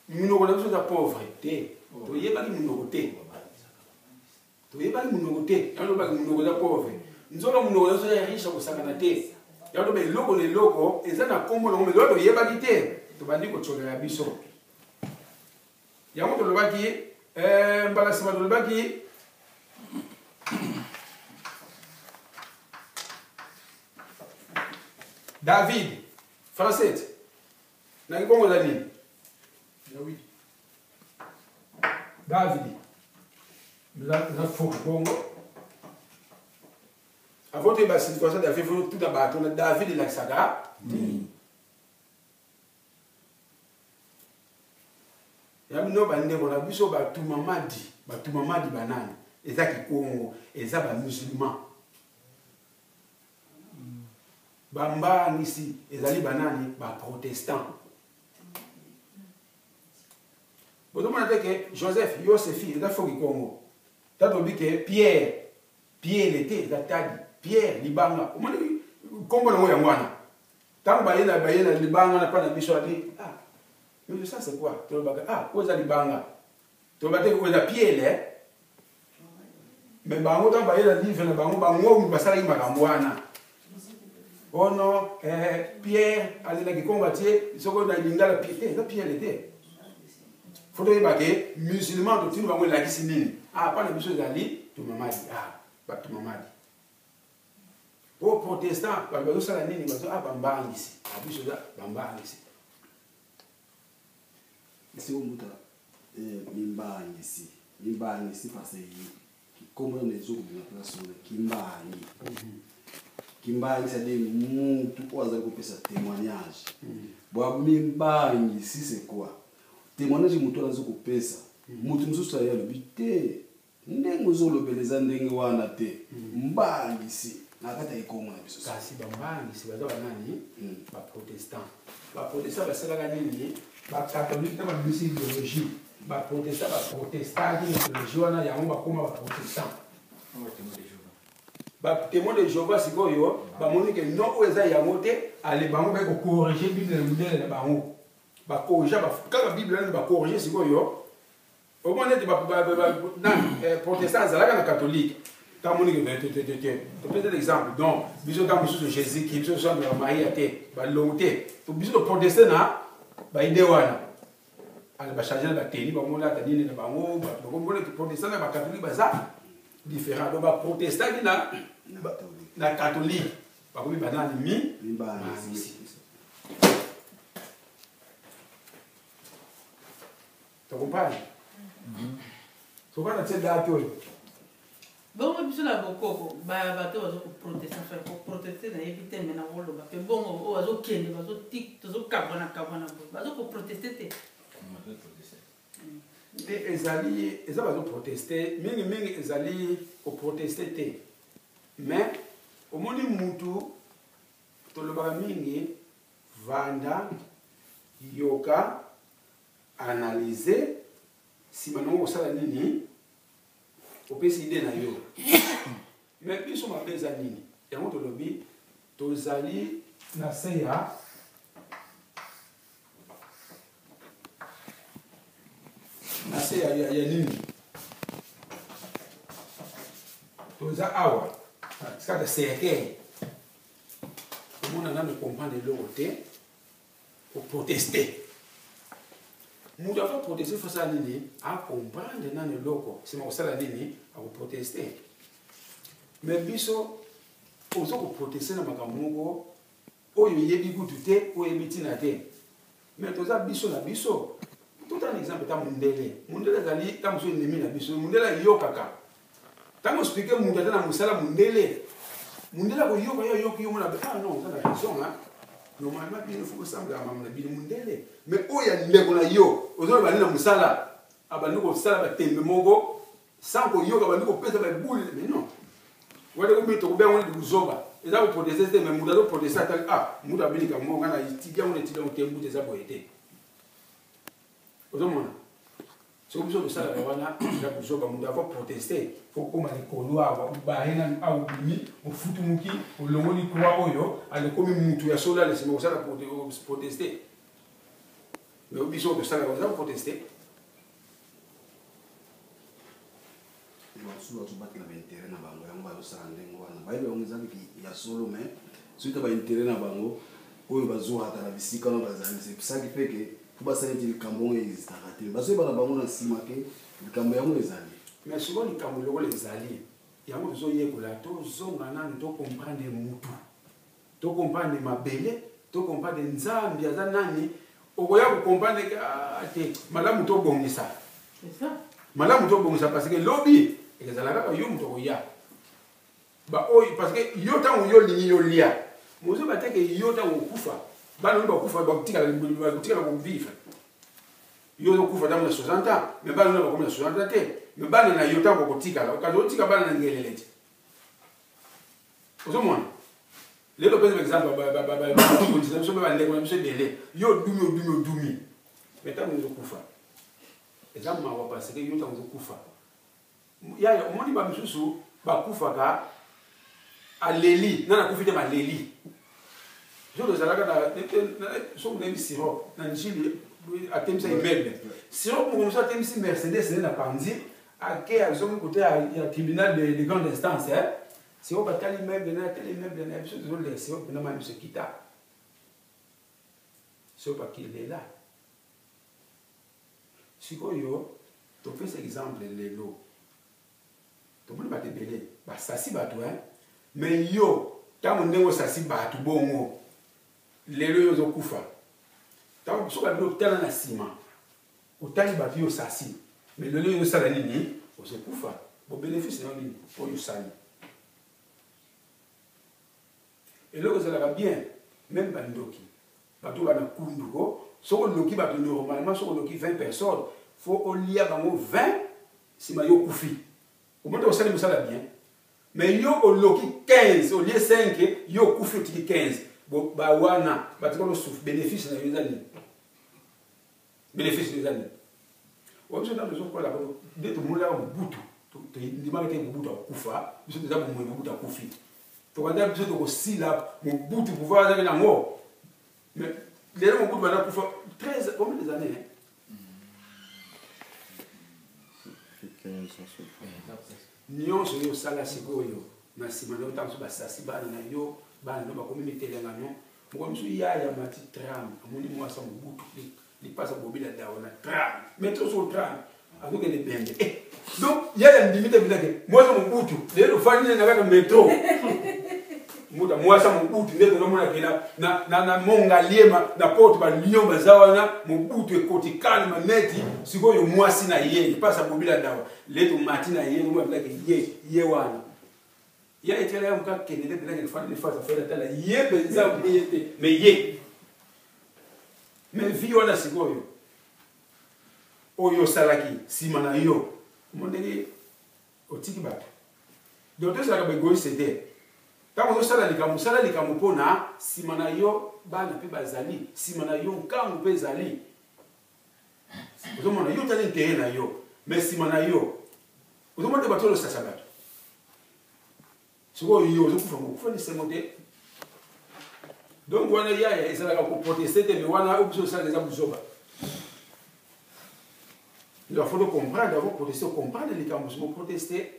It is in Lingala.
Munoko na biso eza pauvre te. Toyebaki munoko te. Toyebaki munoko te. Yango lobaki munoko eza pauvre. Nzoka munoko na biso eza riche kosakana te. Yango loba eloko na eloko eza na kombo nango mais loba toyebaki te. Tobandi kocolela biso. Yango tolobaki eh, mbala nsima tolobaki David français na kikongo eza nini? Dawidi. Davidi. Eza faux kikongo. Avant toyeba signification ya David, faut tuta bato na David elakisaka nini? Ya bino bandeko na biso batumamadi, batumamadi banani? Eza kikongo, eza ba musulman. Ba mbangisi ezali banani? Ba protestant. Bozomona te ke Joseph, Yosefi eza faux kikongo. Tata obi ke Pierre, Pierre te eza tadi, Pierre libanga. Omoni kombo nango yango wana. Tango baye na baye na libanga na pana biso abi ah mais ça c'est quoi? Tolobaka ah oyo eza libanga. Toloba te oyo eza Pierre eh? Mais bango ntango baye na livre na bango, bango basalaki makambo wana. Oh non, eh, Pierre alelaki kongo atie soko na lingala Pierre te, eza Pierre te. Faut toyeba ke musulman totuni bango elakisi nini? Ah, pana biso ezali tumamadi. Ah, batumamadi. Po protestant bato bazosala nini? Bazo ah bambangisi. Ah biso eza bambangisi. Esiko mbuta eh, mimbangisi mimbangisi parce kikombo na ezo kobima place wana kimbangi kimbangi c'est-à-dire mutu oyo azali kopesa témoignage bwa mimbangisi c'est quoi témoignage mutu oyo aza kopesa mutu mosusu aye alobi te Ndenge ozo lobela eza ndenge wana te mbangisi na kati ya kikongo na biso. Kasi ba mbangisi baza ba nani? Ba protestant. Ba protestant basalaka nini? Ba catholique na babimisi ideologie. Ba protestant ba protestaki na ideologie wana yango bakoma ba protestant. Ba témoin de Jéhovah sikoyo bamoni ke non oyo eza yango te, ale bango baye ko corriger Bible na modèle na bango. Ba corriger kaka Bible wana ba corriger sikoyo. Omoni neti nani eh, protestant azalaka na catholique ntango moni ke te te te te topesa exemple donc biso ntango mosusu jésus ki biso tosambelaka maria te balongo te biso toproteste na baide wana ale bachange na bateni bamolata nini na bango bato bakomona ete protestant na bacatholique baza différent donc baprotestaki na na catholique bakomi banani mi mibangisi Tokopani. Soka na tie date oyo. Bongo biso na bokoko ba bato bazo ko protester enfin ko protester nayebi te mais nakoloba pe bongo oyo bazokende bazotik tozokabwana kabwana boye bazo ko protester te. Te ezali eza bazo protester mingi mingi ezali ko protester te mais omoni mutu tolobaka mingi vanda yoka Analyser, sima nango kosala nini? Opesi idee na yo. Mais biso mabe eza nini? Yango tolobi tozali na se ya na se ya, ya, ya nini? Toza awa kaka cercueil, omona nanu comprendre eloko te. Ko protester. Mutu azo protester faut asala nini? A comprendre nanu eloko, sima kosala nini? Ako protester. Mais biso ozo ko protester na makambo moko oyo oyebi kutu te, oyo oyebi ntina te. Mais toza biso na biso. Tout un exemple ta mundele. Mundele azali ta mosusu ennemi na biso. Mundele ayokaka. Tango expliquer mutu ata na musala mundele. Mundele akoyoka yo ayoki yo mona ah non oza na raison hein. Normalement bino faut bosambelaka makambo na bino mundele. Mais oyo ya ndeko na yo ozoloba nini na musala abandi kosala batembe moko sans koyoka abandi kopesa ba boule mais non. Wana ekomi tokobenga ngo neti buzoba. Eza ko protester te mais mutu azo protester atali ah mutu abini kambo nga na etidi yango na etidi yango te mbutu eza boye te. Ozomona? Soki biso tosalaka wana eza buzoba, moto ako protester fo okoma likolo awa obare nanu awa obimi ofutumuki olongoli croix oyo alekomi mutu ya solo ale nsima kosala protester. Mais biso tosalaka oza koproteste. Basusu bazobatela baintérêt na bango, yango bazosala ndenge wana. Bayebi yango eza ya solo, mais soki ta baintérêt na bango oyo bazwaka na bisika wana bazali, c'est ça qui fait que po basala ete likambo yango existaka te. Bazoyeba na bango na nsima ke likambo yango ezali. Mais sikoyo likambo lokola ezali yango, tozoyekola, tozonga nanu, tocomprendre mutu, tocomprendre mabele, tocomprendre Nzambe aza nani. Okoya kocomprendre ke ah, te, malamu tobongisa. C'est ça. Malamu tobongisa, parce que lobi ezala kaka yo moto okoya baoyo, parce que yo ntango yo olingi yo lia mozoba te ke yo ntango okufa, bana oyo bakufa bakotikala kovivre. Yo ozokufa ntango na 60 ans, mais bana oyo bakomi na 60 ans te. Mais bana na yo ntango bakotikala, okazi otika bana na ngelele te. Ozomona lelo opesa exemple, bakonzi na biso mpe bandeko na biso ebele, yo odumi, odumi, odumi, mais ntango ozokufa eza mawa, parce que yo ntango ozokufa, yaya, omoni bamisusu bakufaka aleli nana akufi te, maleli. Biso tozalaka na soki onayebi sirop na Njili, atemisa immeuble sirop, moko mosusu atemisi Mercedes nde na panzi, ake azongi kote ya tribunal de grande instance. Sirop atali immeuble na atali immeuble na biso, tozolela sirop mpena mai biso ekita. Sirop akelela. Sikoyo topesa exemple, lelo tomoni bato ebele basasi bato, hein? Mais yo ntango ndenge osasi bato bongo, lelo yo ozokufa, ntango soki abino otala na nsima, otali bato yo osasi, mais lelo yo osala nini? Ozokufa, bobénéfice na yo nini oyo osali? Eloko ezalaka bien, même bandoki, bato bana kundu ko, soki oloki bato, normalement soki oloki 20 personnes, faut olia bango 20, nsima yo okufi, omoni osali mosala bien. Mais yo oloki 15, olie 5, yo okufi, otiki 15. Bo bawana batika losufu, bénéfice na yo eza nini? Bénéfice na yo eza nini? Oyo biso ntango tozokola nde tomonelaka Mobutu, ndimaka te Mobutu akufa. Biso toza bomoi, Mobutu akufi, tokanda biso tokosila Mobutu pouvoir azali nango. Mais lelo Mobutu banda kufa 13, combien des années, hein? Nyonso yo osala sikoyo na nsima na yo, ntango mosusu basasi bana na yo, bana na yo bakomi mitelengano. Moko mosusu yaya mati tram, amoni mwasa Mobutu, lipasa bobila dawa na tram, mais toso tram azokende bembe. Donc yaya ndimi te bilake mwasa Mobutu. Lelo ofandi na kaka metro, muta mwasa Mobutu nde tozomona ke na Mongaliema na porte balion baza wana. Mobutu ekoti kalma neti sikoyo mwasi na ye lipasa bobila dawa le tomati na ye omona bilake ye ye wana ya etiala ya moka kende nde bilake lifandi lifasa fela tala ye mpenza ye te. Mais ye, mais vie wana sikoyo oyo osalaki nsima na yo, omo ndenge otiki bato. Donc tozalaka baégoïste te. Ntango ozosala likambo, osala likambo mpona nsima na yo, bana mpe bazali nsima na yo, nkangu mpe ezali. Ozomona yo otali intérêt na yo, mais nsima na yo ozomona te bato oyo osasa bato. Sikoyo yo ozokufa, mokufa lisengo te. Donc wana yaya ezalaka koproteste te, mais wana oyo biso osalaka eza buzoba. Il faut le comprendre avant protester, comprendre likambo, soki protester.